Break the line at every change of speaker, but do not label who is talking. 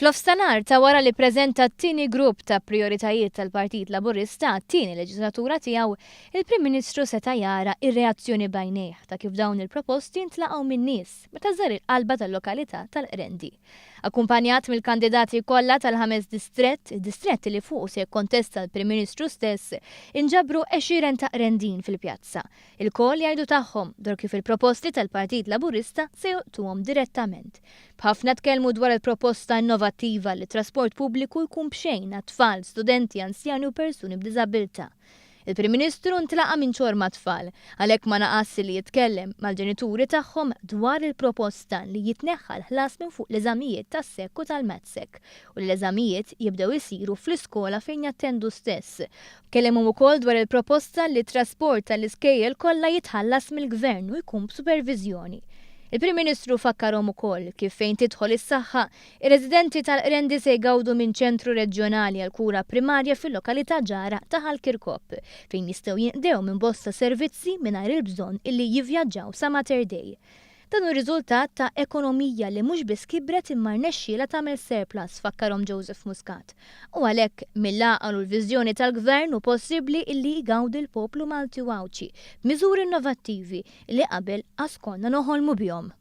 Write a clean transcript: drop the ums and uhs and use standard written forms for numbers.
Fl-ofstanhar ta' wara li ppreżenta t-tieni grupp ta' prijoritajiet tal-Partit Laburista għat-tieni leġislatura tiegħu, il-Prim Ministru seta' jara r-reazzjoni b'għajnejh ta' kif dawn il-proposti ntlaqgħu min-nies meta żar il-qalba tal-lokalità tal-Qrendi. Akkumpanjat mill-kandidati kollha tal-ħames distrett, id-distrett li fuqu se jikkontesta l-Prim Ministru stess, inġabru għexieren ta' Qrendin fil-pjazza. Ilkoll jgħidu tagħhom dwar kif il-proposti tal-Partit Laburista se jolqtuhom direttament. B'ħafna tkellmu dwar il-proposta innovattiva li t-trasport pubbliku jkun b'xejn għat-tfal, studenti, anzjani u persuni b'diżabbiltà. Il-Prim Ministru ntlaqa' minn ċorma tfal, għalhekk ma naqasx li jitkellem mal-ġenituri tagħhom dwar il-proposta li jitneħħa l-ħlas minn fuq l-eżamijiet tas-SEC u tal-MATSEC u li l-eżamijiet jibdew isiru fl-iskola fejn jattendu stess. Kellimhom ukoll dwar il-proposta li t-trasport tal-iskejjel kollha jitħallas mill-Gvern u jkun b'superviżjoni. Il-Prim Ministru fakkarhom ukoll kif fejn tidħol is-saħħa, ir-residenti tal-Qrendi se jgawdu minn ċentru reġjonali għall-kura primarja fil-lokalità ġara ta' Ħal Kirkop, fejn jistgħu jinqdew minn bosta servizzi mingħajr il-bżonn illi jivvjaġġaw sa Mater Dei. Dan hu riżultat ta' ekonomija li mhux biss kibret imma rnexxielha tagħmel surplus, fakkarhom Joseph Muscat. U għalhekk, mill-għaqal u l-viżjoni tal-Gvern hu possibbli illi jgawdi l-poplu Malti u Għawdxi b'miżuri innovattivi li qabel qas konna noħolmu bihom.